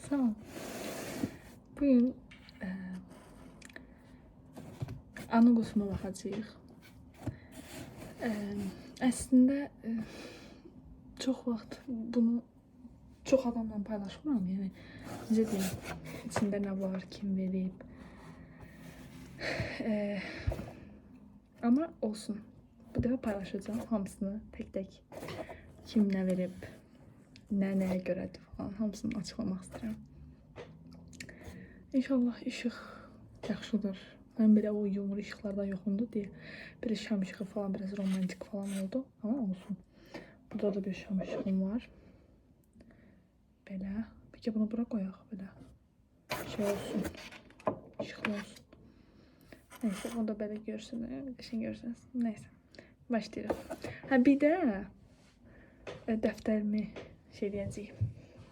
Tamam. Bugün Anugusuma baxacağıq. Əslində çox vaxt bunu çox adamla paylaşmıram. Yəni necə deyim, içində nə var, kim verib. Amma olsun. Bu dəfə paylaşacağım hamısını tək-tək. Kim nə verib, nə nəyə görədir falan hamısını açıqlamaq istəyirəm. İnşallah işıq yaxşıdır. Mən belə o yumru işıqlardan yoxumdur deyə belə şam işığı falan biraz romantik falan oldu. Amma olsun. Burada da bir şam işığım var. Belə. Bəlkə bunu bura qoyaq belə. Şey olsun. İşıqlı olsun. Neyse, bunu da belə görsün. Qəşəng görsünüz. Neyse. Başlayırıq. Hə bir də dəftərimi şey deyəcəyik.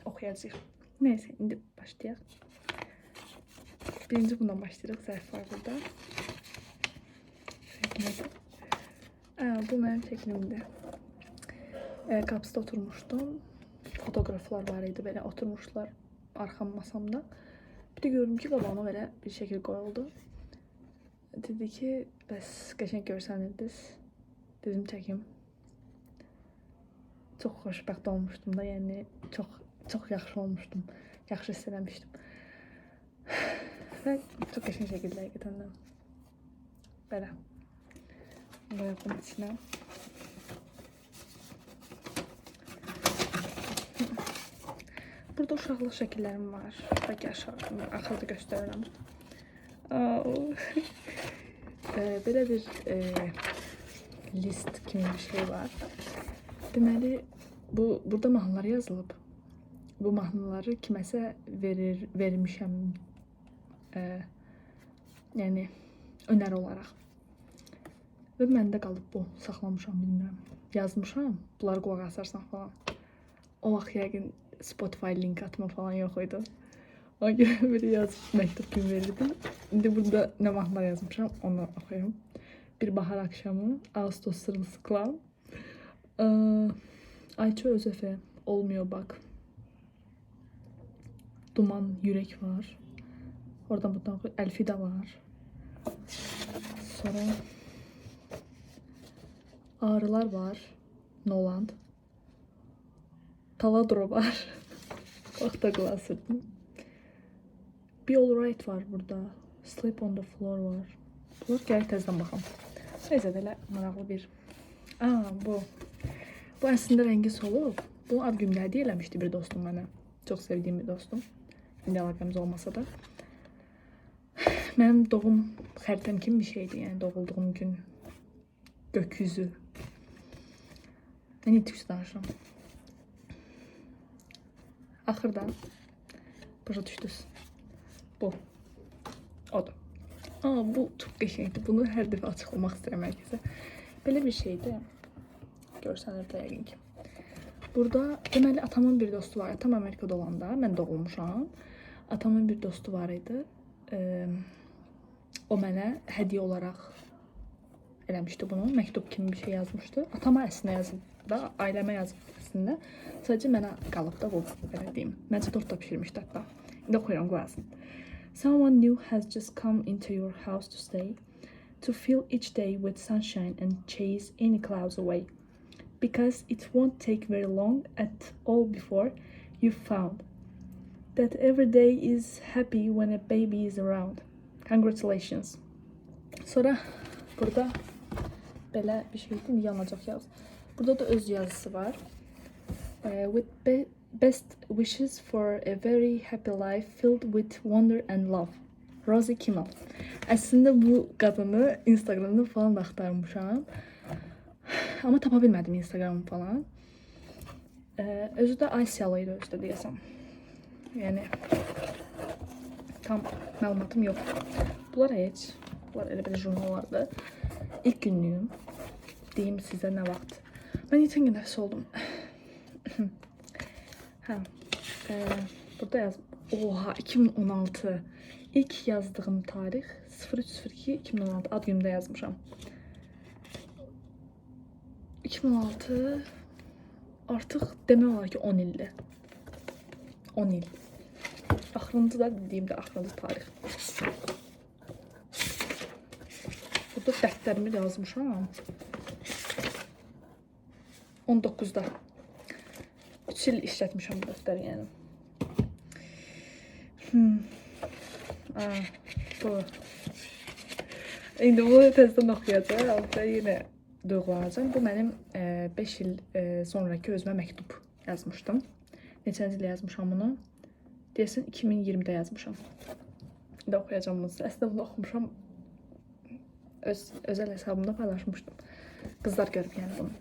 Oxuyacağıq. Neyse, indi başlayaq. Birinci bundan başlayırıq. Zərf var burada. Şəklimdir. Bu mənim şəklimdir. Qapısda oturmuşdum. Fotoqraflar var idi, belə oturmuşlar arxam masamda. Bir də gördüm ki, qabağıma belə bir şəkil qoyuldu. Dedi ki, bəs qəşəng görsənirdiniz. Dedim çəkim. Çox xoşbəxt olmuşdum da, yəni çox çox yaxşı olmuşdum. Yaxşı hiss eləmişdim. Və çox qəşəng şəkildə həqiqətən də. Belə. Qoyaq bunun içinə. Burada uşaqlıq şəkillərim var. Bəlkə aşağı, axırda göstərirəm. Belə bir list kimi bir şey var. Deməli, bu burada mahnılar yazılıb. Bu mahnıları kiməsə verir, vermişəm. Yəni önəri olaraq. Və məndə qalıb bu. Saxlamışam, bilmirəm. Yazmışam. Bunları qulaq asarsan falan. O vaxt yəqin Spotify link atma falan yox idi. Ona görə belə yazıb məktub kimi verirdim. İndi burada nə mahnılar yazmışam, onu oxuyum. Bir bahar akşamı, Ağustos sırılsıklam. Ayça Özefe, Olmuyor Bak. Duman Yürek var. Oradan buradan oxuy. Elfida var. Sonra Ağrılar var. Noland. Taladro var. Vaxta qulaq asırdım. Be Alright var burada. Sleep on the Floor var. Bunlar gələk təzədən baxam. Neysə belə maraqlı bir. Aa, bu. Bu əslində rəngi solub. Bunu ad günümdə hədiyyə eləmişdi bir dostum mənə. Çox sevdiyim bir dostum. İndi əlaqəmiz olmasa da. Mənim doğum xəritəm kimi bir şeydir. Yəni doğulduğum gün gökyüzü. Mən türkcə danışıram. Axırda başa düşdünüz. Bu. Odur. Aa, bu çox qəşəngdir. Bunu hər dəfə açıqlamaq istəyirəm hər kəsə. Belə bir şeydir. Görsənir də yəqin ki. Burada deməli atamın bir dostu var. Atam Amerikada olanda mən doğulmuşam. Atamın bir dostu var idi. O mənə hədiyyə olaraq eləmişdi bunu. Məktub kimi bir şey yazmışdı. Atama əslində yazıb da, ailəmə yazıb əslində. Sadəcə mənə qalıb da bu, belə deyim. Məncə tort da bişirmişdi hətta. İndi oxuyuram, qulaq asın. Someone new has just come into your house to stay, to fill each day with sunshine and chase any clouds away. Because it won't take very long at all before you've found that every day is happy when a baby is around. Congratulations. Sonra burada belə bir şeydir, yanacaq yaz. Burada da öz yazısı var. With best wishes for a very happy life filled with wonder and love. Rosie Kimmel. Əslində bu qadını Instagramda falan da axtarmışam. Amma tapa bilmədim Instagramı falan. Özü də Asiyalı idi özü də deyəsən. Yəni tam məlumatım yoxdur. Bunlar heç. Bunlar elə belə jurnallardır. İlk günlüyüm. Deyim sizə nə vaxt. Mən geçən gün nəfəs oldum. Hə. Burada yaz. Oha, 2016. İlk yazdığım tarix 03.02.2016 ad günümdə yazmışam. 2016 artıq demək olar ki 10 ildir. 10 il. Axırıncı da dediyimdə axırıncı tarix. Burada dəftərimi yazmışam. 19-da. 3 il işlətmişəm bu dəftəri yəni. Aa, bu. İndi bunu təzədən oxuyacağam və yenə duyğulanacağam. Bu mənim 5 il sonraki özümə məktub yazmışdım. Neçənci il yazmışam bunu? Deyəsən 2020-də yazmışam. İndi oxuyacağam bunu sizə. Əslində bunu oxumuşam. Özəl hesabımda paylaşmışdım. Qızlar görüb yəni bunu.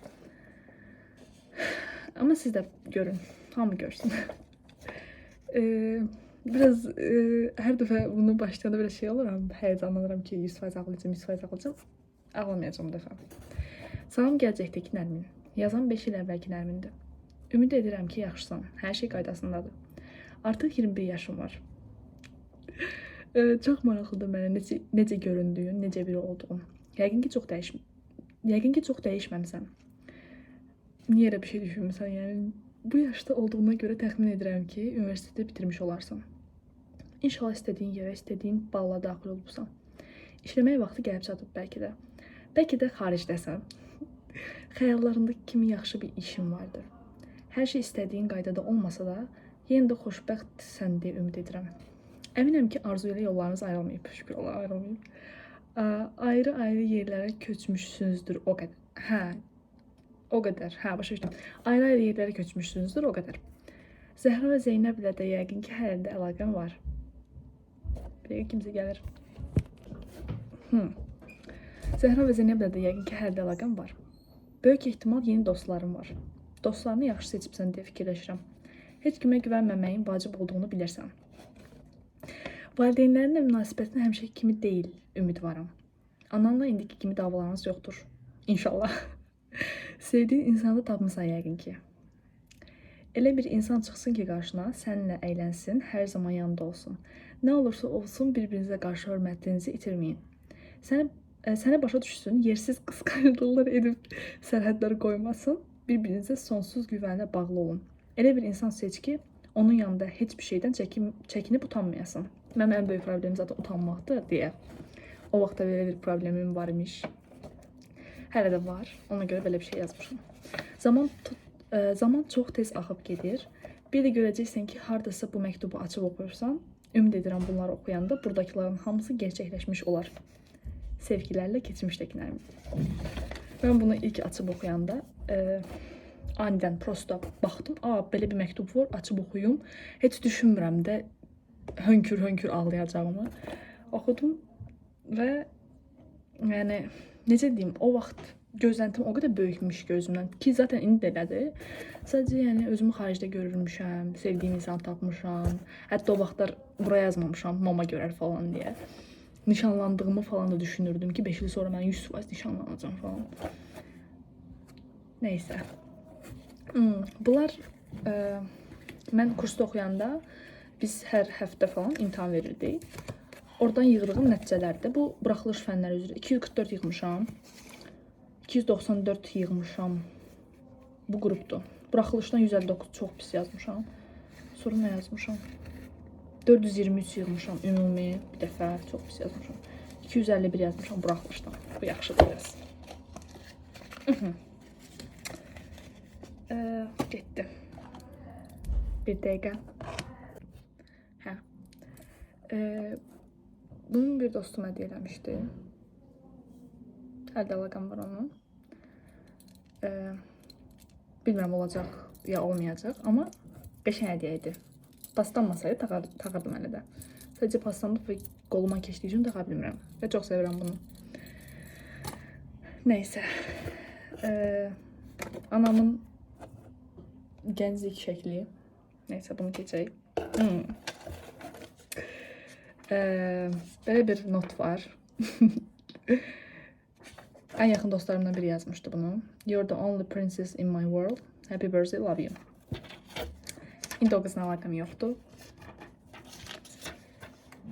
Amma siz də görün. Hamı görsün. Biraz hər dəfə bunu başlayanda belə şey oluram, həyəcanlanıram ki, 100% ağlayacağam, 100% ağlayacağam. Ağlamayacağam bu dəfə. Salam gələcəkdəki Nərmin. Yazan 5 il əvvəlki Nərmindir. Ümid edirəm ki, yaxşısan. Hər şey qaydasındadır. Artıq 21 yaşım var. Çox maraqlıdır mənə necə göründüyün, necə biri olduğun. Yəqin ki, çox dəyişməmisən. Niyə elə bir şey düşünmüsən? Yəni bu yaşda olduğuna görə təxmin edirəm ki, universiteti bitirmiş olarsan. İnşallah istədiyin yerə, istədiyin balla daxil olubsan. İşləmək vaxtı gəlib çatıb bəlkə də. Bəlkə də xaricdəsən. Xəyallarındakı kimi yaxşı bir işin vardır. Hər şey istədiyin qaydada olmasa da, yenə də xoşbəxtsən deyə ümid edirəm. Əminəm ki, Arzu ilə yollarınız ayrılmayıb. Şükür Allaha ayrılmayıb. Ayrı-ayrı yerlərə köçmüşsünüzdür o qədər. Hə, o qədər. Hə, başa düşdüm. Ayrı-ayrı yerlərə köçmüşsünüzdür o qədər. Zəhra və Zeynəblə də yəqin ki, hələ də əlaqən var. Bir dəqiqə, kimsə gəlir. Zəhra və Zeynəblə də yəqin ki, hələ də əlaqən var. Böyük ehtimal yeni dostların var. Dostlarını yaxşı seçibsən deyə fikirləşirəm. Heç kimə güvənməməyin vacib olduğunu bilirsən. Valideynlərinlə münasibətin həmişəki kimi deyil, ümidvaram. Ananla indiki kimi davalarınız yoxdur. İnşallah. Sevdiyin insanı tapmısan yəqin ki. Elə bir insan çıxsın ki qarşına, səninlə əylənsin, hər zaman yanında olsun. Nə olursa olsun bir-birinizə qarşı hörmətinizi itirməyin. Səni başa düşsün, yersiz qısqanclıqlar edib sərhədlər qoymasın. Bir-birinizə sonsuz güvənlə bağlı olun. Elə bir insan seç ki, onun yanında heç bir şeydən çəkinib utanmayasan. Mənim ən böyük problemim zaten utanmaqdır deyə. O vaxt da belə bir problemim var imiş. Hələ də var. Ona görə belə bir şey yazmışam. Zaman çox tez axıb gedir. Bir də görəcəksən ki, hardasa bu məktubu açıb oxuyursan. Ümid edirəm bunları oxuyanda buradakıların hamısı gerçəkləşmiş olar. Sevgilərlə keçmişdəki Nərmin. Mən bunu ilk açıb oxuyanda anidən prosta baxdım. A, belə bir məktub var, açıb oxuyum. Heç düşünmürəm də hönkür-hönkür ağlayacağımı. Oxudum və yəni necə deyim, o vaxt gözləntim o qədər böyükmüş gözümdən ki, zaten indi də elədir. Sadəcə yəni özümü xaricdə görürmüşəm, sevdiyim insanı tapmışam. Hətta o vaxtlar bura yazmamışam, mama görər falan deyə. Nişanlandığımı falan da düşünürdüm ki, 5 il sonra mən 100% nişanlanacağam falan. Neysə. Bunlar mən kursda oxuyanda biz hər həftə falan imtahan verirdik. Oradan yığdığım nəticələrdir. Bu buraxılış fənləri üzrə 244 yığmışam. 294 yığmışam. Bu qrupdur. Buraxılışdan 159 çox pis yazmışam. Sonra nə yazmışam? 423 yığmışam ümumi bir dəfə çox pis yazmışam. 251 yazmışam buraxılışdan. Bu yaxşıdır biraz. Getdi. Bir dəqiqə. Hə. Bunu bir dostum hədiyyə eləmişdi. Hələ də əlaqəm var onun. Bilmirəm olacaq ya olmayacaq, amma qəşəng hədiyyə idi. Paslanmasaydı taxardım hələ də. Sadəcə paslandı və qoluma keçdiyi üçün taxa bilmirəm. Və çox sevirəm bunu. Neysə. Anamın gənclik şəkli. Neysə bunu keçək. Belə bir not var. Ən yaxın dostlarımdan biri yazmışdı bunu. You're the only princess in my world. Happy birthday, love you. İndi o qızla əlaqəm yoxdur.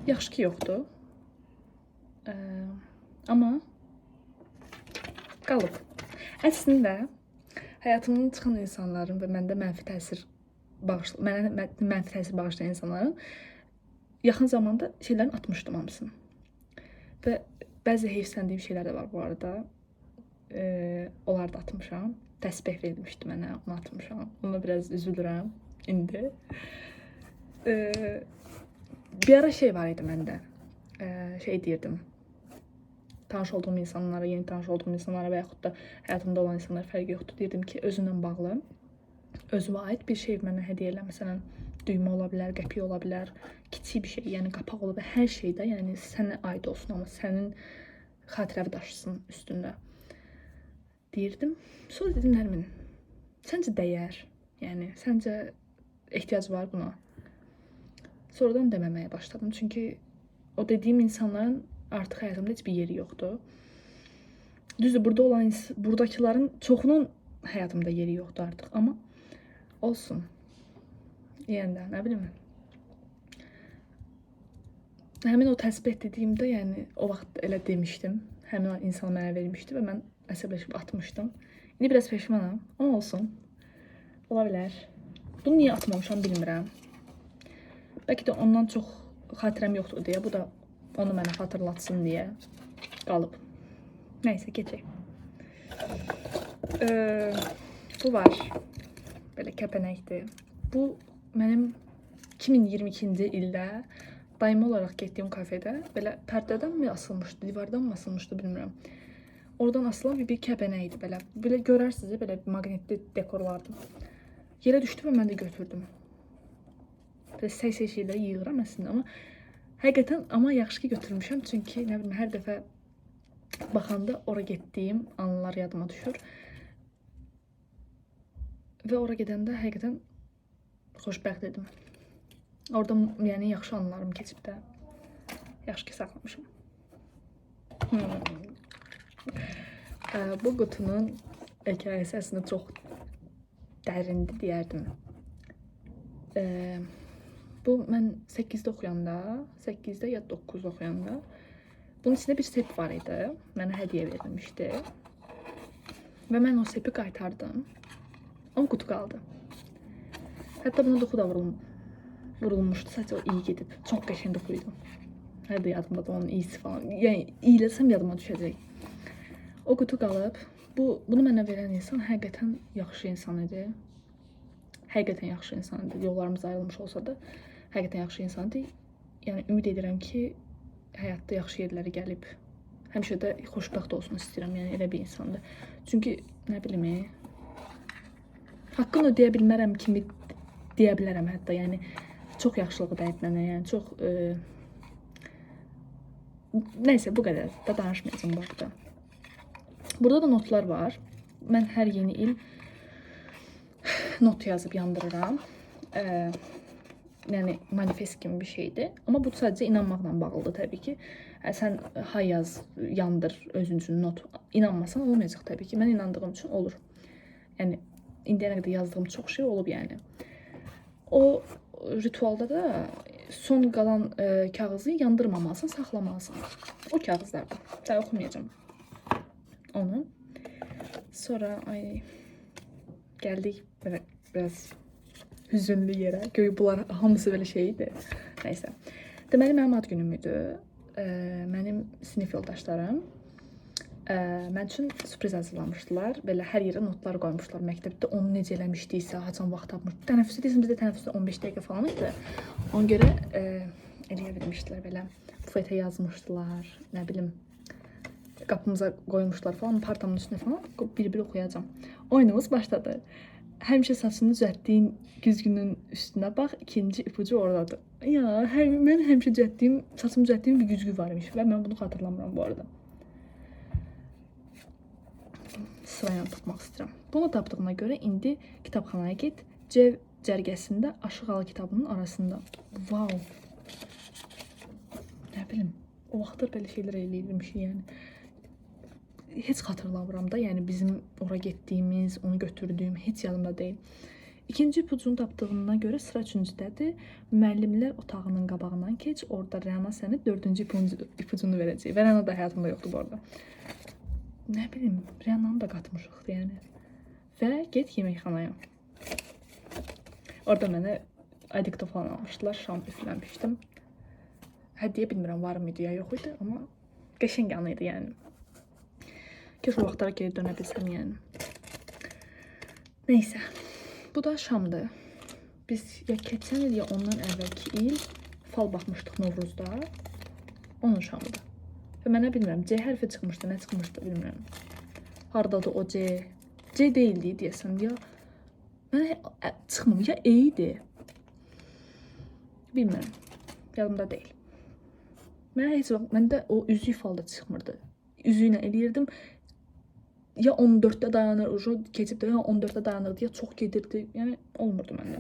Yaxşı ki yoxdur. Amma qalıb. Əslində həyatımdan çıxan insanların və məndə mənfi təsir bağışla mənə mənfi təsir bağışlayan insanların Yaxın zamanda şeylərini atmışdım hamısını. Və bəzi heyfsləndiyim şeylər də var bu arada. Onları da atmışam. Təsbeh verilmişdi mənə, onu atmışam. Ona biraz üzülürəm indi. Bir ara şey var idi məndə. Şey deyirdim. Tanış olduğum insanlara, yeni tanış olduğum insanlara və yaxud da həyatımda olan insanlara fərqi yoxdur. Deyirdim ki, özünlə bağlı, özümə aid bir şey mənə hədiyyə elə. Məsələn, düymə ola bilər, qəpik ola bilər, kiçik bir şey, yəni qapaq ola bilər, hər şeydə, yəni sənə aid olsun, amma sənin xatirəvi daşısın üstündə deyirdim. Sonra dedim, Nərmin, səncə dəyər? Yəni, səncə ehtiyac var buna? Sonradan deməməyə başladım. Çünki o dediyim insanların artıq həyatımda heç bir yeri yoxdur. Düzdür, burada olan buradakıların çoxunun həyatımda yeri yoxdur artıq, amma olsun. Yəni də, nə bilim. Həmin o təsbeh dediyimdə, yəni o vaxt elə demişdim. Həmin o insan mənə vermişdi və mən əsəbləşib atmışdım. İndi biraz peşmanam, amma olsun. Ola bilər. Bunu niyə atmamışam bilmirəm. Bəlkə də ondan çox xatirəm yoxdur deyə, bu da onu mənə xatırlatsın deyə qalıb. Nəysə, keçək. Bu var. Belə kəpənəkdir. Bu mənim 2022-ci ildə daimi olaraq getdiyim kafedə belə pərdədən mi asılmışdı, divardan mı asılmışdı bilmirəm. Oradan asılan bir kəpənək idi belə. Belə görərsiniz, belə maqnitli dekorlardı. Yerə düşdü və mən də götürdüm. Belə səy-səy şeyləri yığıram əslində, amma həqiqətən amma yaxşı ki götürmüşəm, çünki nə bilim hər dəfə baxanda ora getdiyim anlar yadıma düşür. Və ora gedəndə həqiqətən xoşbəxt idim. Orada yəni yaxşı anlarım keçib də. Yaxşı ki saxlamışam. Bu qutunun hekayəsi əslində çox dərindir deyərdim. Bu mən 8-də oxuyanda, 8-də ya 9-da oxuyanda bunun içində bir sep var idi. Mənə hədiyyə verilmişdi. Və mən o sepi qaytardım. Amma qutu qaldı. Hətta buna doxu da vurulmuşdu. Sadəcə o iyi gedib. Çox qəşəng doxu idi. Hələ də yadımdadır onun iyisi falan. Yəni iyləsəm yadıma düşəcək. O qutu qalıb. Bunu mənə verən insan həqiqətən yaxşı insan idi. Həqiqətən yaxşı insan idi. Yollarımız ayrılmış olsa da həqiqətən yaxşı insan idi. Yəni ümid edirəm ki, həyatda yaxşı yerlərə gəlib. Həmişə də xoşbəxt olsun istəyirəm. Yəni elə bir insandır. Çünki nə bilim, haqqını ödəyə bilmərəm kimi deyə bilərəm hətta. Yəni çox yaxşılığı dəyib mənə. Yəni çox nəysə bu qədər da danışmayacağım bu haqda. Burada da notlar var. Mən hər yeni il not yazıb yandırıram. Yəni manifest kimi bir şeydir. Amma bu sadəcə inanmaqla bağlıdır təbii ki. Sən hay yaz, yandır özün üçün not. İnanmasan olmayacaq təbii ki. Mən inandığım üçün olur. Yəni indiyənə qədər yazdığım çox şey olub yəni. O ritualda da son qalan kağızı yandırmamalısan, saxlamalısan. O kağızlarda. Daha oxumayacağım onu. Sonra ay gəldik belə biraz hüzünlü yerə. Göy bunlar hamısı belə şey idi. Nəysə. Deməli mənim ad günüm idi. Mənim sinif yoldaşlarım mən üçün sürpriz hazırlamışdılar. Belə hər yerə notlar qoymuşlar. Məktəbdə onu necə eləmişdiksə, haçan vaxt tapmış. Tənəffüsdə deyəsən bizdə tənəffüsdə 15 dəqiqə falan idi. Ona görə eləyə bilmişdilər belə. Bufetə yazmışdılar, nə bilim qapımıza qoymuşlar falan, partamın üstünə falan. Bir-bir oxuyacağam. Oyunumuz başladı. Həmişə saçını düzəltdiyin güzgünün üstünə bax, ikinci ipucu oradadır. Ya, mən həmişə düzəltdiyim, saçımı düzəltdiyim bir güzgü var imiş və mən bunu xatırlamıram bu arada. Sırayla tapmaq istəyirəm. Bunu tapdığına görə indi kitabxanaya get. C cərgəsində Aşıq Alı kitabının arasında. Wow. Nə bilim, o vaxtlar belə şeylər eləyirmişik yəni. Heç xatırlamıram da, yəni bizim ora getdiyimiz, onu götürdüyüm heç yadımda deyil. İkinci ipucunu tapdığına görə sıra üçüncüdədir. Müəllimlər otağının qabağından keç, orada Rəna səni dördüncü ipucunu verəcək. Və Rəna da həyatımda yoxdur bu arada. Nə bilim, Rənanı da qatmışıq yəni. Və get yeməkxanaya. Orada mənə adikto falan almışdılar, şam üfləmişdim. Hədiyyə bilmirəm var mıydı ya yox idi, amma qəşəng anı idi yəni. Keş o vaxtlara geri dönə bilsəm yəni. Neyse. Bu da şamdır. Biz ya keçən il ya ondan əvvəlki il fal baxmışdıq Novruzda. Onun şamıdır. Və mənə bilmirəm C hərfi çıxmışdı, nə çıxmışdı bilmirəm. Hardadır o C? C deyildi deyəsən ya. Mənə çıxmır ya E idi. Bilmirəm. Yadımda deyil. Mənə heç vaxt məndə o üzük falda çıxmırdı. Üzüylə eləyirdim. Ya 14-də dayanır, ucu keçib də ya 14-də dayanırdı, ya çox gedirdi. Yəni olmurdu məndə.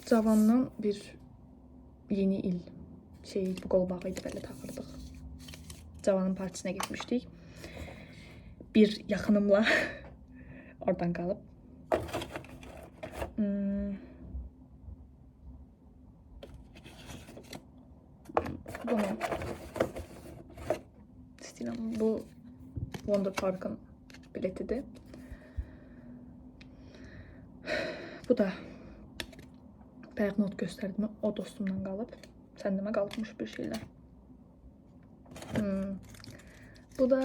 Cavandan bir yeni il şey bu qolbağı idi belə taxırdıq. Cavanın partisinə getmişdik. Bir yaxınımla oradan qalıb. Bunu istəyirəm. Bu Wonder Park'ın biletidir. Bu da bayaq not göstərdim. O dostumdan qalıb. Sən demə qalıbmış bir şeylər. Bu da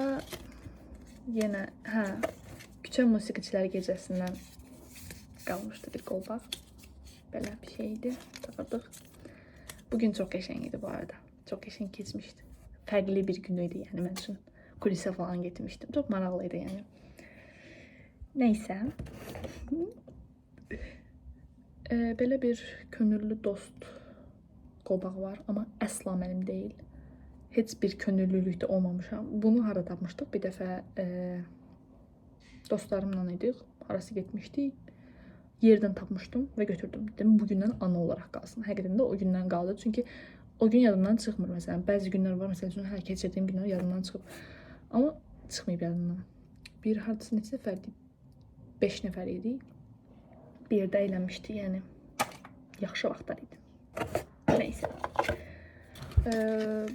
yenə hə, Küçə Musiqiçilər gecəsindən qalmışdı bir qolbaq. Belə bir şeydi. Taxırdıq. Bugün çox qəşəng idi bu arada. Çox qəşəng keçmişdi. Fərqli bir gün idi yəni mən üçün. Kulisə falan getmişdim. Çox maraqlı idi yəni. Neysə. Belə bir könüllü dost qolbağı var, amma əsla mənim deyil. Heç bir könüllülükdə olmamışam. Bunu harada tapmışdıq? Bir dəfə dostlarımla idik. Harası getmişdik. Yerdən tapmışdım və götürdüm. Dedim bugündən ana olaraq qalsın. Həqiqətən də o gündən qaldı. Çünki o gün yadımdan çıxmır məsələn. Bəzi günlər var, məsəl üçün, hə, keçirdiyim günlər yadımdan çıxıb. Amma çıxmayıb yadımdan. Bir hardasa neçə nəfərdik? 5 nəfər idik. Bir yerdə əylənmişdik, yəni. Yaxşı vaxtlar idi. Neysə.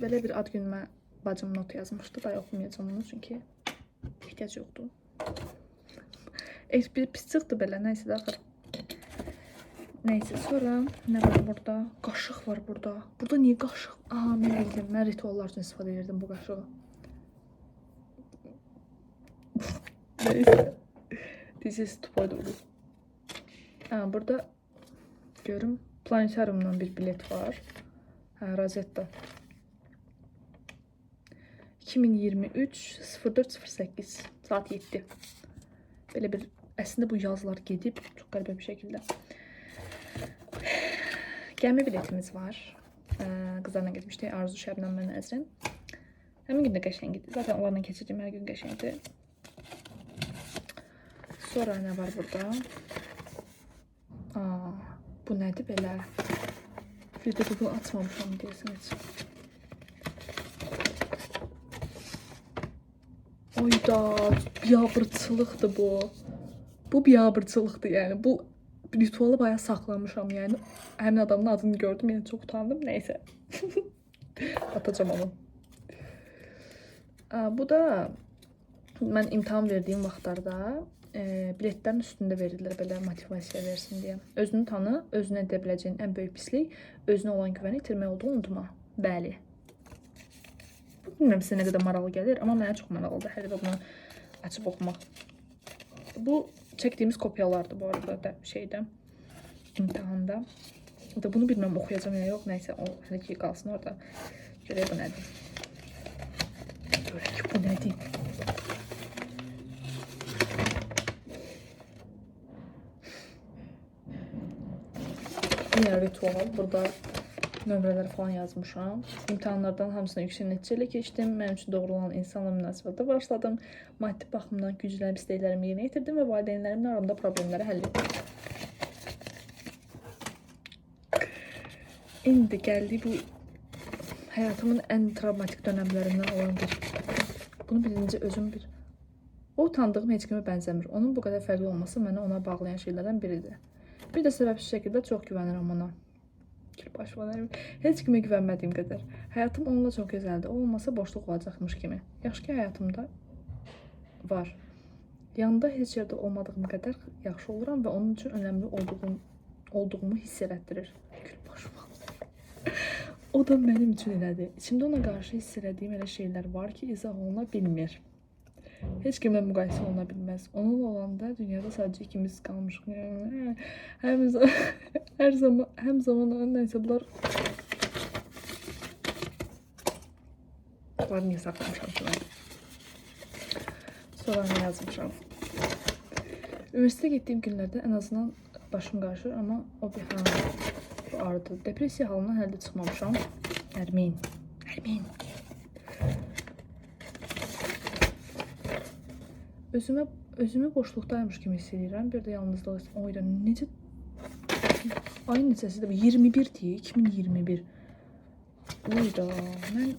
Belə bir ad günümə bacım not yazmışdı. Daha oxumayacağım onu çünki ehtiyac yoxdur. Heç bir pis çıxdı belə, nəysə də axır. Neysə, sonra nə var burada? Qaşıq var burada. Burada niyə qaşıq? Aha, mən bildim. Mən rituallar üçün istifadə edirdim bu qaşığı. Neysə. This is tupoydu. Ha, burada görüm planetariumdan bir bilet var. Hə, Rozetta. 2023 04:08 saat 7. Belə bir əslində bu yazlar gedib çox qəribə bir şəkildə. Gəmi biletimiz var. Qızlarla getmişdik. Arzu, Şəbnəm, mən, Əzrin. Həmin gün də qəşəng idi. Zaten onlarla keçirdiyim hər gün qəşəngdir. Sonra nə var burada? Aa, bu nədir belə? Bir də bunu açmamışam deyəsən heç. Oyda, biabırçılıqdır bu. Bu biabırçılıqdır yəni. Bu ritualı bayağı saxlamışam yəni. Həmin adamın adını gördüm, yəni çox utandım. Neysə. Atacağım onu. Bu da mən imtahan verdiyim vaxtlarda biletlərin üstündə verirdilər belə motivasiya versin deyə. Özünü tanı, özünə edə biləcəyin ən böyük pislik özünə olan güvəni itirmək olduğunu unutma. Bəli. Bilmirəm sizə nə qədər maraqlı gəlir, amma mənə çox maraqlıdır hər dəfə bunu açıb oxumaq. Bu çəkdiyimiz kopyalardır bu arada da şeydə imtahanda. Da bunu bilmirəm oxuyacağam ya yox, nəysə o hələ ki qalsın orada. Görək bu nədir. Görək bu nədir. Yenə ritual. Burada nömrələr falan yazmışam. İmtahanlardan hamısına yüksək nəticə ilə keçdim. Mənim üçün doğru olan insanla münasibətə başladım. Maddi baxımdan güclənib istəklərimi yerinə yetirdim və valideynlərimlə aramda problemləri həll etdim. İndi gəldik bu həyatımın ən travmatik dönəmlərindən olan bir. Bunu birinci özüm bir. O utandığım heç kimə bənzəmir. Onun bu qədər fərqli olması məni ona bağlayan şeylərdən biridir. Bir də səbəbsiz şəkildə çox güvənirəm ona. Baş var. Heç kimə güvənmədiyim qədər. Həyatım onunla çox gözəldir. O olmasa boşluq olacaqmış kimi. Yaxşı ki həyatımda var. Yanında heç yerdə olmadığım qədər yaxşı oluram və onun üçün önəmli olduğumu hiss elətdirir. Gül başı var. O da mənim üçün elədi. İçimdə ona qarşı hiss elədiyim elə şeylər var ki, izah oluna bilmir. Heç kimlə müqayisə oluna bilməz. Onunla olanda dünyada sadəcə ikimiz qalmışıq. Həm hər zaman həm zaman nəysə bunlar niyə saxlamışam ki mən? Sonra nə yazmışam? Üniversitə getdiyim günlərdə ən azından başım qarışır, amma o bir hə, bu ardı. Depressiya halından hələ də çıxmamışam. Nərmin. Nərmin. Özümü boşluqdaymış kimi hiss edirəm. Bir də yalnızlıq hiss. Oyda necə ayın neçəsidir? 21 deyə 2021. Oyda mən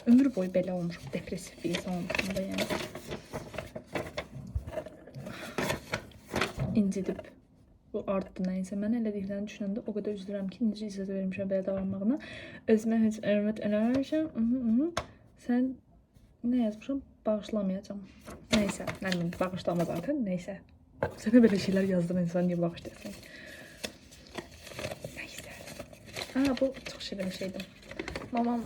ömür boyu belə olmuşam. Depressiv bir insan olmuşam da yəni. İncidib. Bu artdı nəysə. Mənə elədiklərini düşünəndə o qədər üzülürəm ki, necə icazə vermişəm belə davranmağına. Özümə heç hörmət eləməmişəm. Sən nə yazmışam? Bağışlamayacağam. Nəysə, nə bilim, bağışlama zaten. Nəysə. Sənə belə şeylər yazdıran insan niyə bağışlayasın? Nəysə. Ha, bu çox şirin bir şeydir. Mamam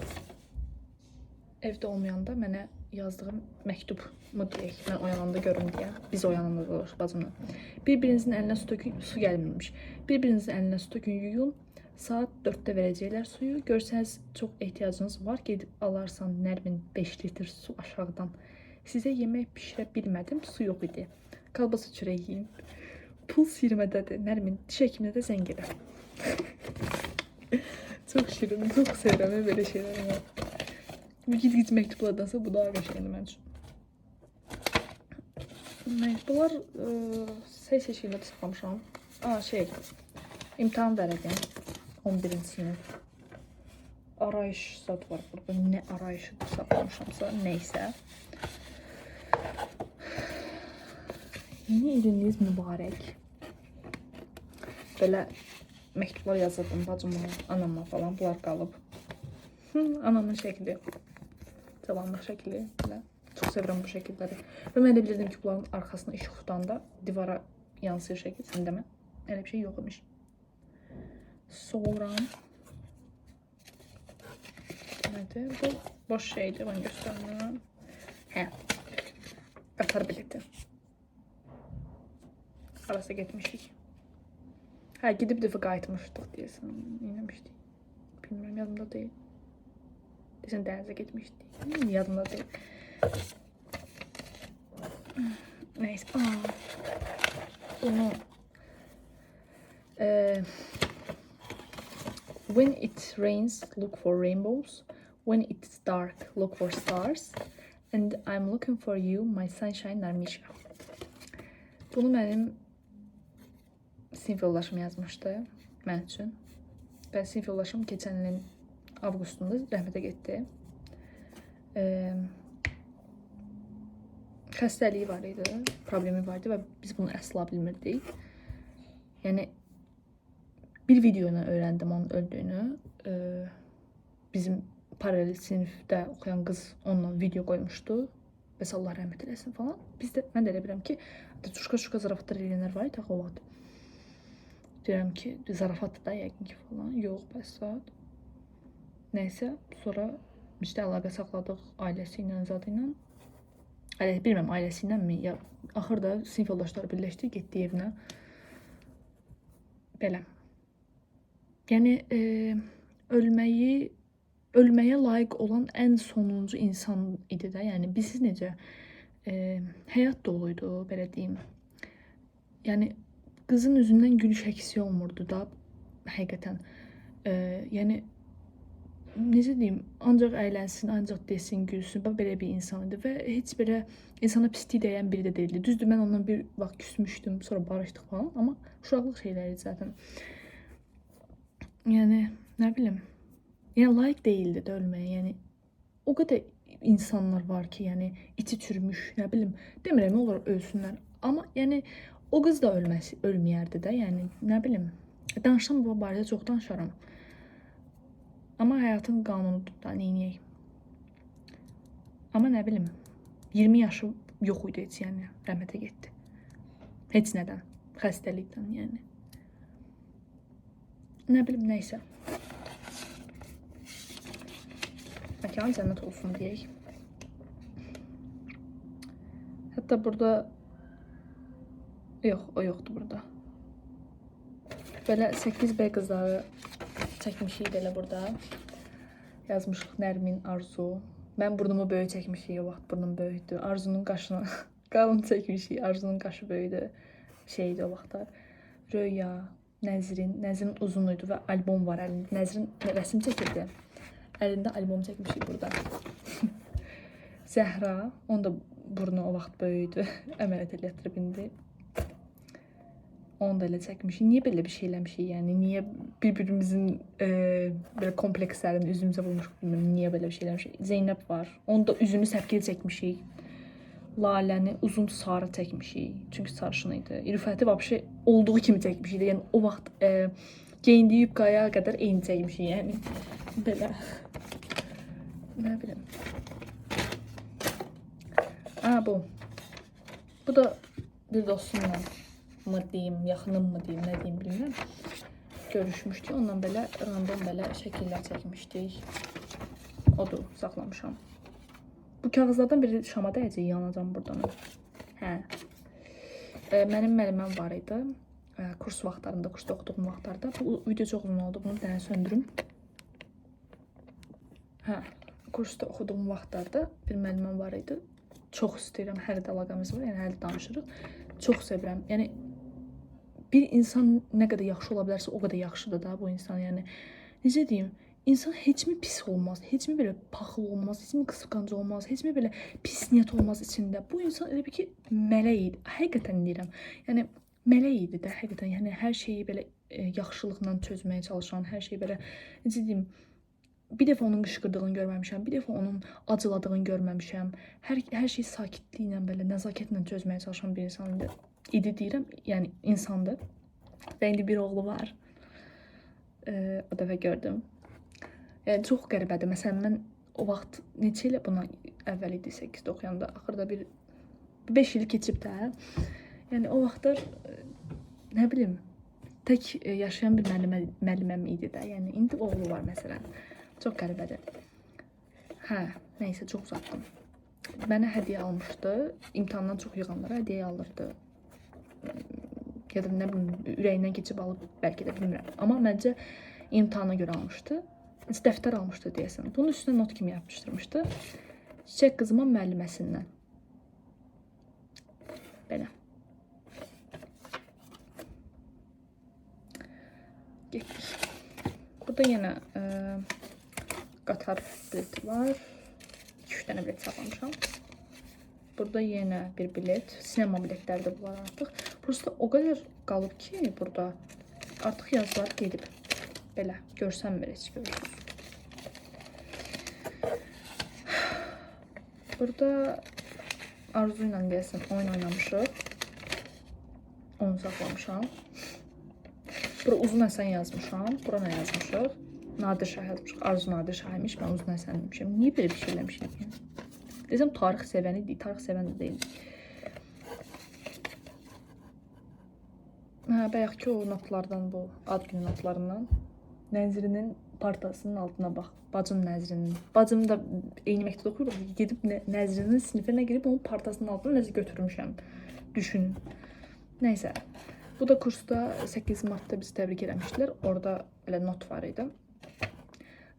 evdə olmayanda mənə yazdığı məktub mu deyək, mən oyananda görüm deyə. Biz oyananda da doğrusu bacımla. Bir-birinizin əlinə su tökün, su gəlmirmiş. Bir-birinizin əlinə su tökün, yuyun. Saat 4-də verəcəklər suyu. Görsəniz çox ehtiyacınız var, gedib alarsan Nərmin 5 litr su aşağıdan. Sizə yemək bişirə bilmədim, su yox idi. Kalbasa çörəyi yeyin. Pul sirmədədir. Nərmin, diş həkiminə də zəng elə. Çox şirin, çox sevirəm belə şeyləri. Mən. Bu git-git məktublardansa bu daha qəşəngdir mənim üçün. Bunlar sey seçkində də saxlamışam. Aa, şey, imtahan vərəqi. 11-ci sinif. Arayış zad var burada. Nə arayışıdır saxlamışamsa, neysə. Yeni iliniz mübarək. Belə məktublar yazırdım bacıma, anama falan. Bunlar qalıb. Anamın şəkli. Cavanlıq şəkli. Belə. Çox sevirəm bu şəkilləri. Və mən elə bilirdim ki, bunların arxasına işıq tutanda divara yansıyır şəkil. Sən demə. Elə bir şey yox imiş. Sonra nədir? Bu boş şeydir. Mən göstərmirəm. Hə. Qatar bileti. Harasa getmişik. Hə, gedib bir dəfə qayıtmışdıq deyəsən. Neyləmişdik? Bilmirəm, yadımda deyil. Deyəsən dənizə getmişdik. Yadımda deyil. Neyse. Aa, bunu when it rains, look for rainbows. When it's dark, look for stars. And I'm looking for you, my sunshine Narmisha. Bunu mənim sinif yoldaşım yazmışdı mənim üçün. Və sinif yoldaşım keçən ilin avqustunda rəhmətə getdi. Xəstəliyi var idi, problemi var idi və biz bunu əsla bilmirdik. Yəni bir video ilə öyrəndim onun öldüyünü. Bizim paralel sinifdə oxuyan qız onunla video qoymuşdu. Bəs Allah rəhmət eləsin falan. Biz də mən də elə bilirəm ki, çuşka-çuşka zarafatlar eləyənlər var idi axı o vaxt. Deyirəm ki, zarafatdır da yəqin ki falan. Yox, bəs saat. Nəysə, sonra işte əlaqə saxladıq ailəsi ilə, zadı ilə. Ailə, bilmirəm ailəsi ilə mi? Ya axırda sinif yoldaşları birləşdi, getdi evinə. Belə. Yəni ölməyə layiq olan ən sonuncu insan idi də. Yəni bilirsiz necə həyat doluydu, belə deyim. Yəni qızın üzündən gülüş əksik olmurdu da həqiqətən. Yəni necə deyim, ancaq əylənsin, ancaq desin, gülsün. Bax belə bir insan idi və heç belə insana pislik dəyən biri də deyildi. Düzdür, mən ondan bir vaxt küsmüşdüm, sonra barışdıq falan, amma uşaqlıq şeyləri idi zaten. Yəni nə bilim. Yəni layiq deyildi də ölməyə. Yəni o qədər insanlar var ki, yəni içi çürümüş, nə bilim, demirəm olur ölsünlər. Amma yəni o qız da ölməyərdi də, yəni nə bilim. Danışsam bu barədə çox danışaram. Amma həyatın qanunudur da, neyniyək. Amma nə bilim, 20 yaşı yox idi heç, yəni rəhmətə getdi. Heç nədən, xəstəlikdən, yəni. Nə bilim, nəysə. Məkan cənnət olsun deyək. Hətta burada yox, o yoxdur burada. Belə 8B qızları çəkmişik elə burada. Yazmışıq Nərmin, Arzu. Mən burnumu böyük çəkmişik o vaxt, burnum böyükdü. Arzunun qaşını qalın çəkmişik. Arzunun qaşı böyüdü. Şeydi o vaxtlar. Röya, Nəzrin, Nəzrin uzun idi və albom var əlində. Nəzrin rəsm çəkirdi. Əlində albom çəkmişik burada. Zəhra, onun da burnu o vaxt böyüdü. Əməliyyat elətdirib indi. Onu da elə çəkmişik. Niyə belə bir şey eləmişik? Yəni niyə bir-birimizin belə komplekslərini üzümüzə vurmuşuq bilmirəm. Niyə belə bir şey eləmişik? Zeynəb var. Onu da üzünü səpkili çəkmişik. Laləni uzun sarı çəkmişik. Çünki sarışın idi. Rüfəti vəbşə olduğu kimi çəkmişik. Yəni o vaxt geyindiyi yubkaya qədər eyni çəkmişik. Yəni belə. Nə bilim. Aa bu. Bu da bir dostumla mı deyim, yaxınım mı deyim, nə deyim bilmirəm. Görüşmüşdük. Ondan belə random belə şəkillər çəkmişdik. Odur, saxlamışam. Bu kağızlardan biri şama dəyəcək, yanacam buradan. Hə. Mənim müəlliməm var idi. Kurs vaxtlarında, kursda oxuduğum vaxtlarda. Bu video çox uzun oldu. Bunu bir dənə söndürüm. Hə, kursda oxuduğum vaxtlarda bir müəlliməm var idi. Çox istəyirəm, hələ də əlaqəmiz var, yəni hələ də danışırıq. Çox sevirəm. Yəni bir insan nə qədər yaxşı ola bilərsə, o qədər yaxşıdır da bu insan. Yəni necə deyim, insan heç mi pis olmaz, heç mi belə paxıl olmaz, heç mi qısqanc olmaz, heç mi belə pis niyyət olmaz içində. Bu insan elə bir ki, mələk idi. Həqiqətən deyirəm. Yəni mələk idi də həqiqətən. Yəni hər şeyi belə yaxşılıqla çözməyə çalışan, hər şeyi belə necə deyim, bir dəfə onun qışqırdığını görməmişəm, bir dəfə onun acıladığını görməmişəm. Hər şeyi sakitliklə belə nəzakətlə çözməyə çalışan bir insan idi. İdi deyirəm, yəni insandır. Və indi bir oğlu var. O dəfə gördüm. Yəni çox qəribədir. Məsələn, mən o vaxt neçə il bundan əvvəl idi 8-də oxuyanda, axırda bir 5 il keçib də. Yəni o vaxtlar nə bilim, tək yaşayan bir müəlliməm idi də. Yəni indi oğlu var məsələn. Çox qəribədir. Hə, nəysə çox uzatdım. Mənə hədiyyə almışdı. İmtahandan çox yığanlara hədiyyə alırdı. Ya da nə bilim, ürəyindən keçib alıb, bəlkə də bilmirəm. Amma məncə imtahana görə almışdı. Dəftər almışdı deyəsən. Bunun üstünə not kimi yapışdırmışdı. Çiçək qızıma müəlliməsindən. Belə. Getdik. Burada yenə qatar bileti var. 2-3 dənə bilet saxlamışam. Burada yenə bir bilet. Sinema biletləri də bunlar artıq. Prosta o qədər qalıb ki, burada artıq yazılar gedib. Belə görsənmir heç görürsünüz. Burada Arzu ilə deyəsən oyun oynamışıq. Onu saxlamışam. Bura Uzun Həsən yazmışam. Bura nə yazmışıq? Nadir Şah yazmışıq. Arzu Nadir Şah imiş. Mən Uzun Həsən demişəm. Niyə belə bir şey eləmişik? Yəni? Desəm tarix sevəni deyil, tarix sevən də deyil. Hə, bayaqki o notlardan bu, ad günü notlarından. Nəzrinin partasının altına bax. Bacım Nəzrinin. Bacım da eyni məktəbdə oxuyurdu. Gedib Nəzrinin sinifinə girib onun partasının altına nəsə götürmüşəm. Düşün. Nəysə. Bu da kursda 8 Martda bizi təbrik eləmişdilər. Orada belə not var idi.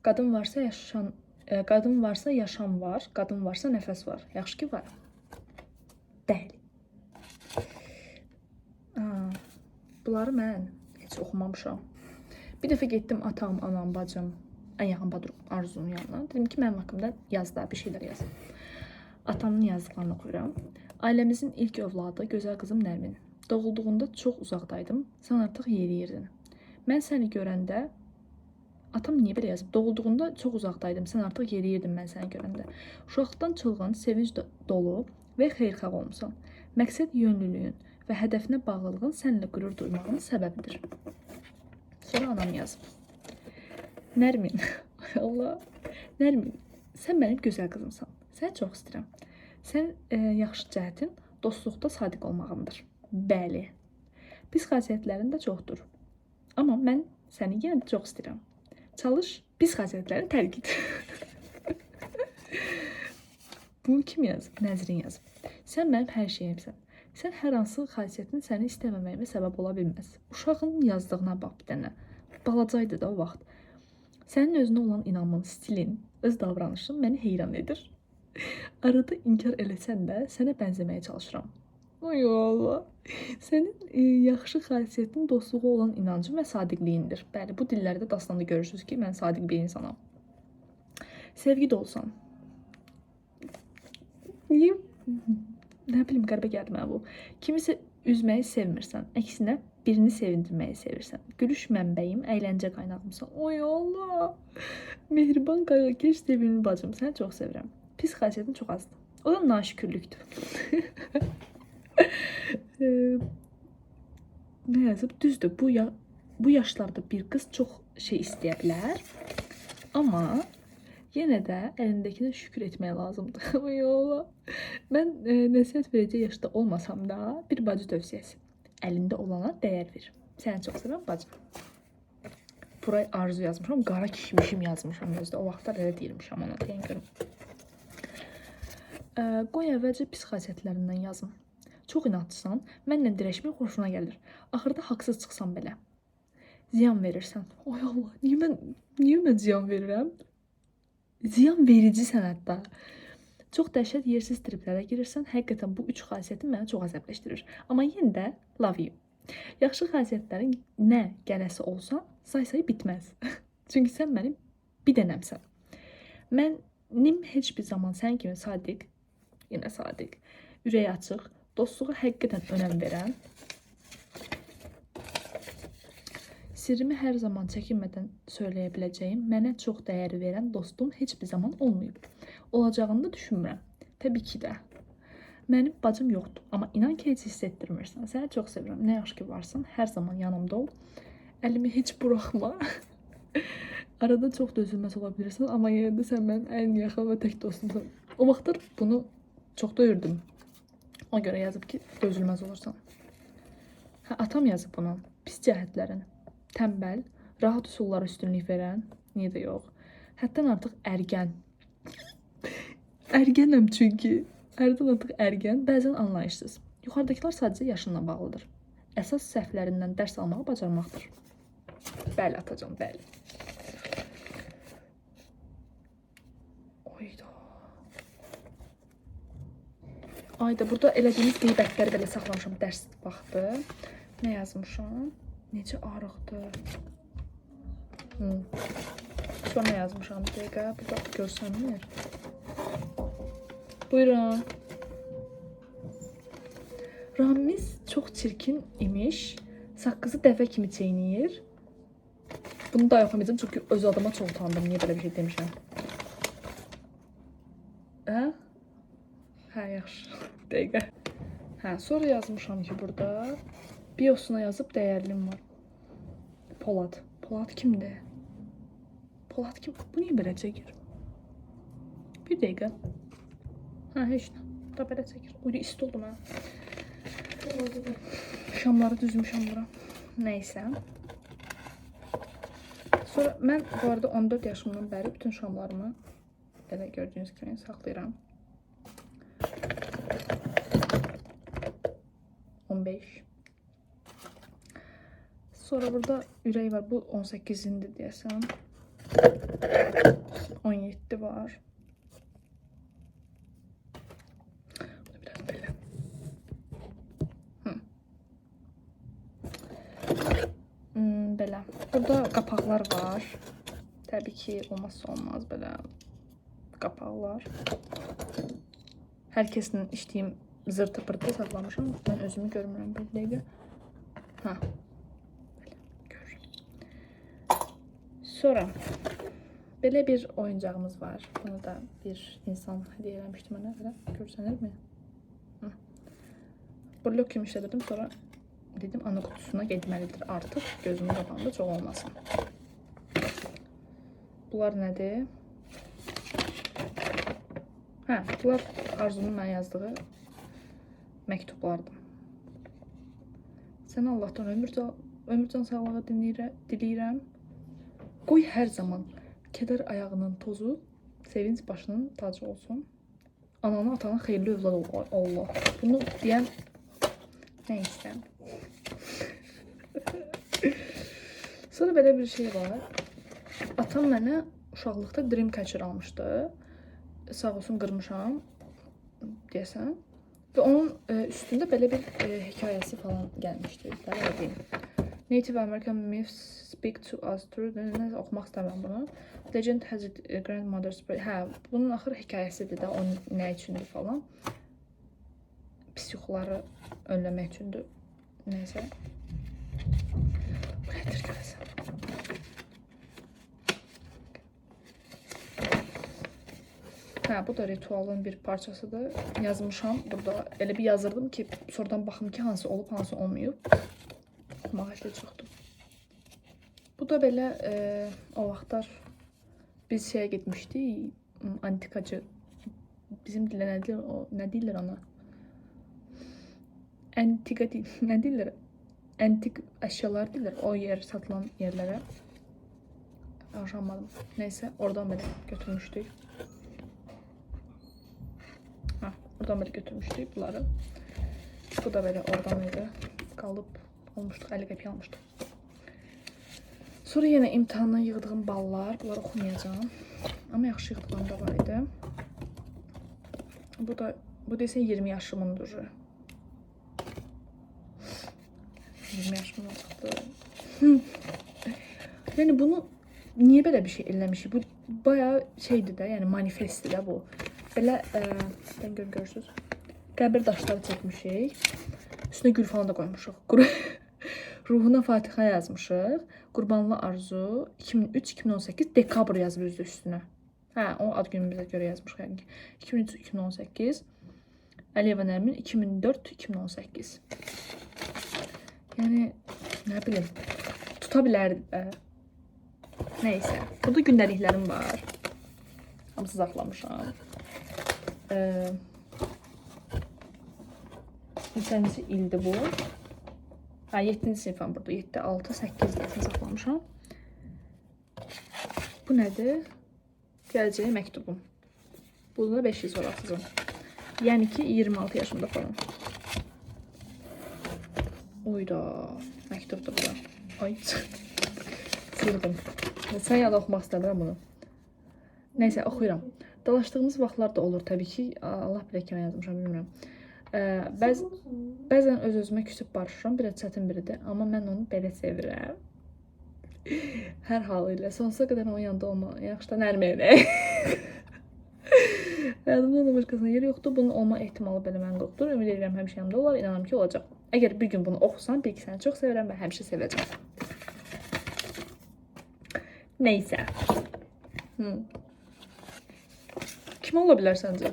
Qadın varsa yaşam, qadın varsa yaşam var, qadın varsa nəfəs var. Yaxşı ki var. Bəli. Aa, bunları mən heç oxumamışam. Bir dəfə getdim atam, anam, bacım, ən yaxın bacım Arzunun yanına. Dedim ki, mənim haqqımda yaz da, bir şeylər yaz. Atamın yazdıqlarını oxuyuram. Ailəmizin ilk övladı gözəl qızım Nərmin. Doğulduğunda çox uzaqdaydım. Sən artıq yeriyirdin. Mən səni görəndə atam niyə belə yazıb? Doğulduğunda çox uzaqdaydım. Sən artıq yeriyirdin mən səni görəndə. Uşaqlıqdan çılğın, sevinc dolu və xeyirxah olmusan. Məqsəd yönlülüyün və hədəfinə bağlılığın səninlə qürur duymağının səbəbidir. Sonra anam yazıb. Nərmin, Allah. Nərmin, sən mənim gözəl qızımsan. Səni çox istəyirəm. Sən yaxşı cəhətin dostluqda sadiq olmağındır. Bəli. Pis xasiyyətlərin də çoxdur. Amma mən Səni yenə də çox istəyirəm. Çalış, pis xasiyyətlərini tərk et. Bunu kim yazıb? Nəzrin yazıb. Sən mənim hər şeyimsən. Sən hər hansı xasiyyətin səni istəməməyimə səbəb ola bilməz. Uşağın yazdığına bax bir dənə. Balacaydı da o vaxt. Sənin özünə olan inamın, stilin, öz davranışın məni heyran edir. Arada inkar eləsən də sənə bənzəməyə çalışıram. Ay Allah. Sənin yaxşı xasiyyətin dostluğa olan inancın və sadiqliyindir. Bəli, bu dillərdə dastanda görürsünüz ki, mən sadiq bir insanam. Sevgi dolsan. Niyə? Nə bilim, qəribə gəldi mənə bu. Kimisə üzməyi sevmirsən. Əksinə, birini sevindirməyi sevirsən. Gülüş mənbəyim, əyləncə qaynağımsan. Oy Allah! Mehriban, qayğıkeş, sevimli bacım. Səni çox sevirəm. Pis xasiyyətin çox azdır. O da naşükürlükdür. Nə yazıb? Düzdür, bu yaşlarda bir qız çox şey istəyə bilər. Amma yenə də əlindəkinə şükür etmək lazımdır. Oy Allah. Mən nəsihət verəcək yaşda olmasam da bir bacı tövsiyəsi. Əlində olana dəyər ver. Səni çox sevirəm bacım. Buraya Arzu yazmışam. Qara kişmişim yazmışam özdə. O vaxtlar elə deyirmişəm ona. Deyən görüm. Qoy əvvəlcə pis xasiyyətlərindən yazım. Çox inadçısan, mənlə dirəşmək xoşuna gəlir. Axırda haqsız çıxsan belə. Ziyan verirsən. Oy Allah, niyə mən ziyan verirəm? Ziyan vericisən hətta. Çox dəhşət yersiz triplərə girirsən. Həqiqətən bu üç xasiyyətin məni çox əsəbləşdirir. Amma yenə də love you. Yaxşı xasiyyətlərin nə gələsi olsa say-say bitməz. Çünki sən mənim bir dənəmsən. Mənim heç bir zaman sən kimi sadiq, yenə sadiq, ürəyi açıq, dostluğa həqiqətən önəm verən, sirrimi hər zaman çəkinmədən söyləyə biləcəyim, mənə çox dəyər verən dostum heç bir zaman olmayıb. Olacağını da düşünmürəm. Təbii ki də. Mənim bacım yoxdur, amma inan ki, heç hiss etdirmirsən. Səni çox sevirəm. Nə yaxşı ki varsan, hər zaman yanımda ol. Əlimi heç buraxma. Arada çox dözülməz ola bilirsən, amma yenə də sən mənim ən yaxın və tək dostumsan. O vaxtlar bunu çox döyürdüm. Ona görə yazıb ki, dözülməz olursan. Hə, atam yazıb bunu. Pis cəhətlərin. Tənbəl, rahat üsullara üstünlük verən, niyə də yox. Həddən artıq ərgən. Ərgənəm çünki. Həddən artıq ərgən, bəzən anlayışsız. Yuxarıdakılar sadəcə yaşınla bağlıdır. Əsas səhvlərindən dərs almağı bacarmaqdır. Bəli atacan, bəli. Oyda. Ayda, burada elədiyimiz qeybətləri belə saxlamışam dərs vaxtı. Nə yazmışam? Necə arıqdır. Sonra nə yazmışam? Bir dəqiqə, burada görsənmir. Buyurun. Ramiz çox çirkin imiş. Saqqızı dəvə kimi çeynəyir. Bunu da oxumayacağım çünki öz adıma çox utandım. Niyə belə bir şey demişəm? Hə? Hə, yaxşı. Dəqiqə. Hə, sonra yazmışam ki, burada biosuna yazıb dəyərlim var. Polad. Polad kimdir? Polad kim? Bu niyə belə çəkir? Bir dəqiqə. Hə, heç nə. Da belə çəkir. Uy, isti oldum hə. Şamları düzmüşəm bura. Nəysə. Sonra mən bu arada 14 yaşımdan bəri bütün şamlarımı belə gördüyünüz kimi saxlayıram. 15. Sonra burada ürək var. Bu 18-indir deyəsən. 17 var. Bu biraz belə. Belə. Burada qapaqlar var. Təbii ki, olmazsa olmaz belə qapaqlar. Hər kəsin içdiyim zırtı pırtı saxlamışam. Mən özümü görmürəm bir dəqiqə. Ha. Belə görürəm. Sonra belə bir oyuncağımız var. Bunu da bir insan hədiyyə eləmişdi mənə. Belə görsənirmi? Hı. Blok kimi işlədirdim. Sonra dedim ana qutusuna getməlidir artıq. Gözümün qabağında çox olmasın. Bunlar nədir? Hə, bunlar Arzunun mənə yazdığı məktublardır. Sən Allahdan ömür Ömür can sağlığı diləyirəm. Qoy hər zaman kədər ayağının tozu, sevinç başının tacı olsun. Anana, atana xeyirli övlad ol. Allah. Bunu deyən nə istəm? Sonra belə bir şey var. Atam mənə uşaqlıqda Dreamcatcher almışdı. Sağ olsun qırmışam deyəsən. Və onun üstündə belə bir hekayəsi falan gəlmişdi. Belə deyim. Native American myths speak to us through. Nə oxumaq istəmirəm bunu. Legend has it grandmother's. Hə, bunun axır hekayəsidir də, o nə üçündür falan. Psixoları önləmək üçündür. Nəysə. Bu nədir görəsən? Hə, bu da ritualın bir parçasıdır. Yazmışam burada. Elə bir yazırdım ki, sonradan baxım ki, hansı olub, hansı olmayıb. Oxumağa ehtiyac yoxdur. Bu da belə o vaxtlar biz şeyə getmişdik, antikacı. Bizim dildə nə deyirlər, o nə deyirlər ona? Antika deyil, nə deyirlər? Antik əşyalar deyirlər o yer satılan yerlərə. Danışamadım. Nəysə, oradan belə götürmüşdük. Ha, oradan belə götürmüşdük bunları. Bu da belə oradan idi. Qalıb olmuşduq, 50 qəpik almışdıq. Sonra yenə imtahandan yığdığım ballar, bunları oxumayacağam. Amma yaxşı yığdığım da var idi. Bu da bu desə 20 yaşımındır. 20 yaşım olacaqdı. Yəni bunu niyə belə bir şey eləmişik? Bu bayağı şeydir də, yəni manifestdir də bu. Belə mən görüm görürsüz. Qəbir daşları çəkmişik. Üstünə gül falan da qoymuşuq. Ruhuna Fatihə yazmışıq. Qurbanlı Arzu 2003-2018 dekabr yazıb özü üstünə. Hə, o ad günümüzə görə yazmışıq yəqin ki. 2003-2018. Əliyeva Nərmin 2004-2018. Yəni nə bilim, tuta bilərdi də. Nəysə. Burada gündəliklərim var. Hamısı saxlamışam. Neçənci ildir bu? Hə, 7-ci sinifəm burada. 7, 6, 8 deyəsən saxlamışam. Bu nədir? Gələcəyə məktubum. Bunu da 5 il sonra atacağam. Yəni ki, 26 yaşımda falan. Oyda, məktubdur bu da. Ay, cırdım. Sən yada oxumaq istəmirəm bunu. Nəysə, oxuyuram. Dalaşdığımız vaxtlar da olur təbii ki. Allah bilir kimə yazmışam, bilmirəm. Bəzən öz-özümə küsüb barışıram. Biraz çətin biridir, amma mən onu belə sevirəm. Hər halı ilə. Sonsuza qədər onun yanında olma. Yaxşı da Nərminə. Həyatımda ondan başqasına yer yoxdur. Bunun olma ehtimalı belə mən qorxdur. Ümid edirəm həmişə yanımda olar. İnanıram ki, olacaq. Əgər bir gün bunu oxusan, bil ki, səni çox sevirəm və həmişə sevəcəm. Neysə. Kim ola bilər səncə?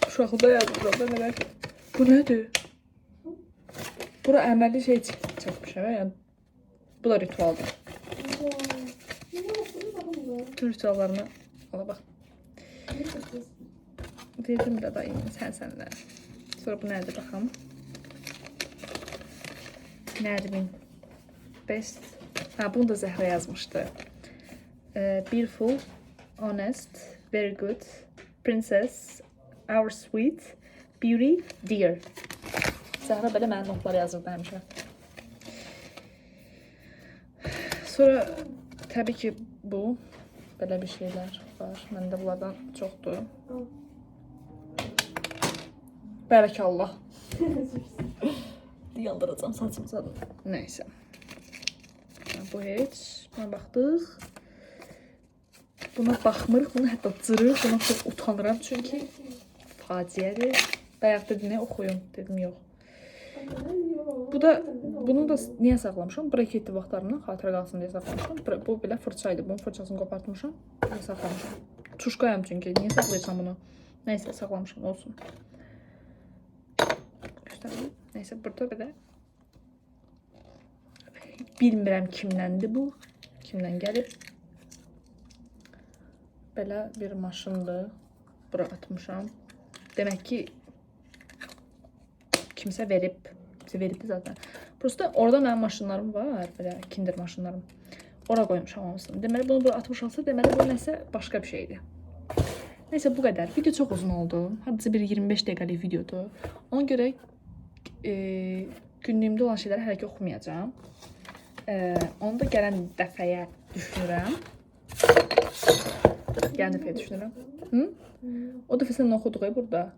Uşaqlıqda yazmışam da nələr. Bu nədir? Bura əməli şey çəkmişəm, yəni bu da ritualdır. Bütün rituallarını ala bax. Verdim də dayım sən sənlə. Sonra bu nədir baxım. Nərmin. Best. Ha, bunu da Zəhra yazmışdı. Beautiful, honest, very good, princess, our sweet, beauty, dear. Zəhra belə mənim notlar yazırdı həmişə. Sonra təbii ki bu belə bir şeylər var. Məndə bunlardan çoxdur. Bərəkallah. Yandıracağım saçımı zaten. Neyse. Bu heç. Buna baxdıq. Buna baxmırıq. Bunu hətta cırıq. Buna çox utanıram çünki faciədir. Bayaq dedi nə oxuyum? Dedim yox. Bu da bunu da niyə saxlamışam? Braketli vaxtlarımdan xatirə qalsın deyə saxlamışam. Bu belə fırça idi. Bunun fırçasını qopartmışam. Bunu saxlamışam. Çuşkayam çünki. Niyə saxlayırsan bunu? Nəysə saxlamışam olsun. Göstərim. Nəysə burada belə bilmirəm kimdəndir bu. Kimdən gəlib. Belə bir maşındır. Bura atmışam. Demək ki kimsə verib. Bizə veribdi zaten. Prosta orada mənim maşınlarım var, belə Kinder maşınlarım. Ora qoymuşam hamısını. Deməli bunu bura atmışamsa, deməli bu nəsə başqa bir şeydir. Neyse bu qədər. Video çox uzun oldu. Hardasa bir 25 dəqiqəlik videodur. Ona görə günlüyümdə olan şeyləri hələ ki oxumayacağam. Onu da gələn dəfəyə düşünürəm. Gələn dəfəyə düşünürəm. Hı? O dəfə sən oxuduq burada.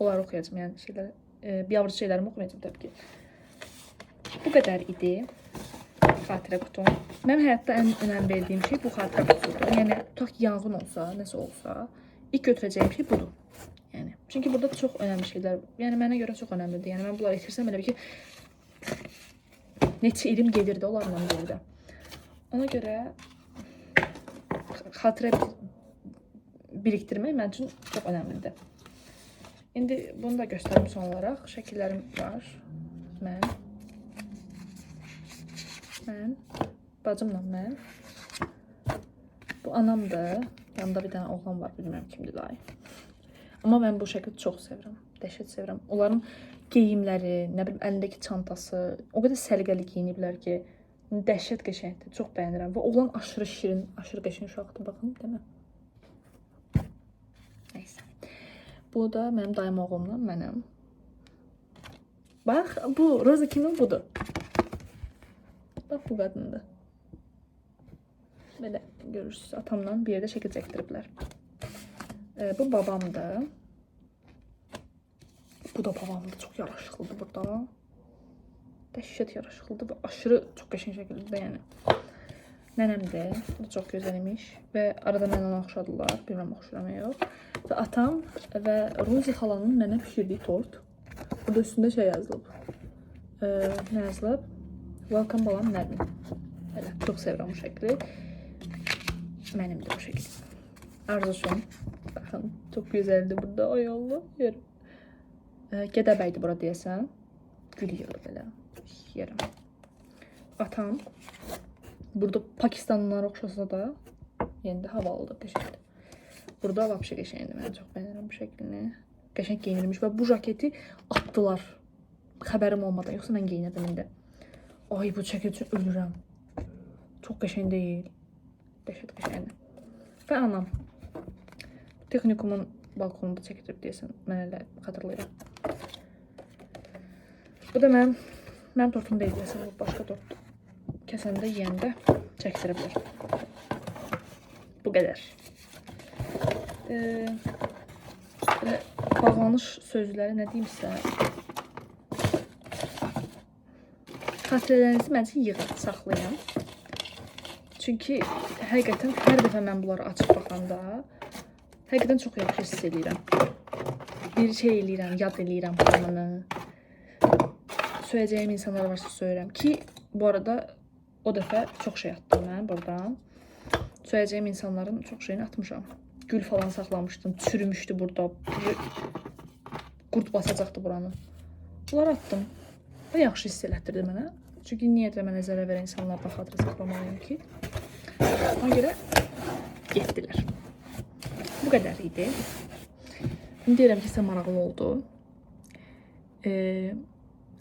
Onları oxuyacağam, yəni şeyləri, biabırçı şeylərimi oxumayacağam təbii ki. Bu qədər idi xatirə qutum. Mənim həyatda ən önəm verdiyim şey bu xatirə qutusudur. Yəni tutaq ki, yanğın olsa, nəsə olsa, ilk götürəcəyim şey budur. Yəni çünki burada çox önəmli şeylər, yəni mənə görə çox önəmlidir. Yəni mən bunları itirsəm elə bil ki, neçə ilim gedirdi onlarla bir yerdə. Ona görə xatirə birikdirmək mənim üçün çox önəmlidir. İndi bunu da göstərim son olaraq. Şəkillərim var. Mən, bacımla mən. Bu anamdır. Yanında bir dənə oğlan var, bilmirəm kimdir dayı. Amma mən bu şəkli çox sevirəm. Dəhşət sevirəm. Onların geyimləri, nə bilim əlindəki çantası, o qədər səliqəli geyiniblər ki, dəhşət qəşəngdir. Çox bəyənirəm. Və oğlan aşırı şirin, aşırı qəşəng uşaqdır, baxın, değil mi? Neyse. Bu da mənim dayım oğlumla mənəm. Bax, bu Roza kimin budur? Bax bu qadındır. Belə görürsünüz, atamla bir yerdə şəkil çəkdiriblər. Bu babamdır. Bu da babamdır. Çox yaraşıqlıdır burada. Dəhşət yaraşıqlıdır və aşırı çox qəşəng şəkildir yəni. Nənəmdir. Bu da çox gözəl imiş və arada mənə ona oxşadılar. Bilmirəm oxşayıram ya yox. Və atam və Ruzi xalanın mənə bişirdiyi tort. Burada üstündə şey yazılıb. Nə yazılıb? Welcome balam Nərmin. Belə, çox sevirəm bu şəkli. Mənimdir bu şəkil. Arzusun. Baxın, çox gözəldir burada. Ay Allah, yerim. Gədəbəydir bura deyəsən. Gül yığır belə. Yerim. Atam burada Pakistanlılara oxşasa da yenə də havalıdır, qəşəngdir. Burada vapşe qəşəngdir. Mən çox bəyənirəm bu şəklini. Qəşəng geyinilmiş və bu jaketi atdılar. Xəbərim olmadan. Yoxsa mən geyinərdim indi. Ay bu şəkil üçün ölürəm. Çox qəşəng deyil. Dəhşət qəşəngdir. Və anam. Texnikumun balkonunda çəkdirib deyəsən. Mən elə xatırlayıram. Bu da mənim tortum deyil deyəsən. Bu başqa tortdur. Kəsəndə, yeyəndə çəkdiriblər. Bu qədər. Belə bağlanış sözləri nə deyimsə, xatirələrinizi məncə yığın, saxlayın. Çünki həqiqətən hər dəfə mən bunları açıb baxanda həqiqətən çox yaxşı hiss eləyirəm. Bir şey eləyirəm, yad eləyirəm hamını. Söyəcəyim insanlar varsa söyürəm ki, bu arada o dəfə çox şey atdım mən buradan. Söyəcəyim insanların çox şeyini atmışam. Gül falan saxlamışdım, çürümüşdü burada. Qurd basacaqdı buranı. Bunları atdım. Və yaxşı hiss elətdirdi mənə. Çünki niyə də mənə zərər verən insanlardan xatirə saxlamalıyam ki? Ona görə getdilər. Bu qədər idi. İndi deyirəm ki, sizə maraqlı oldu.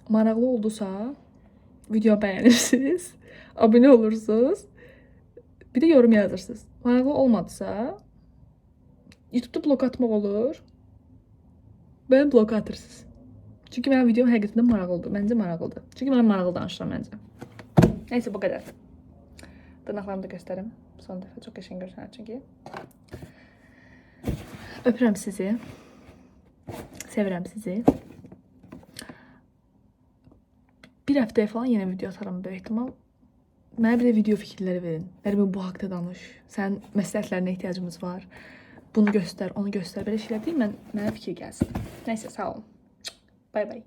Maraqlı oldusa video bəyənirsiniz, abunə olursunuz, bir də yorum yazırsınız. Maraqlı olmadısa YouTube'da blok atmaq olur. Məni bloka atırsınız. Çünki mənim videom həqiqətən də maraqlıdır. Məncə maraqlıdır. Çünki mən maraqlı danışıram məncə. Neyse bu qədər. Dırnaqlarımı da göstərim. Son dəfə çox qəşəng görsənir çünki. Öpürəm sizi. Sevirəm sizi. Bir həftəyə falan yenə video atarım böyük ehtimal. Mənə bir də video fikirləri verin. Nərmin bu haqda danış. Sənin məsləhətlərinə ehtiyacımız var. Bunu göstər, onu göstər. Belə şeylər deyin, mənə fikir gəlsin. Neyse, sağ olun. Bay bay.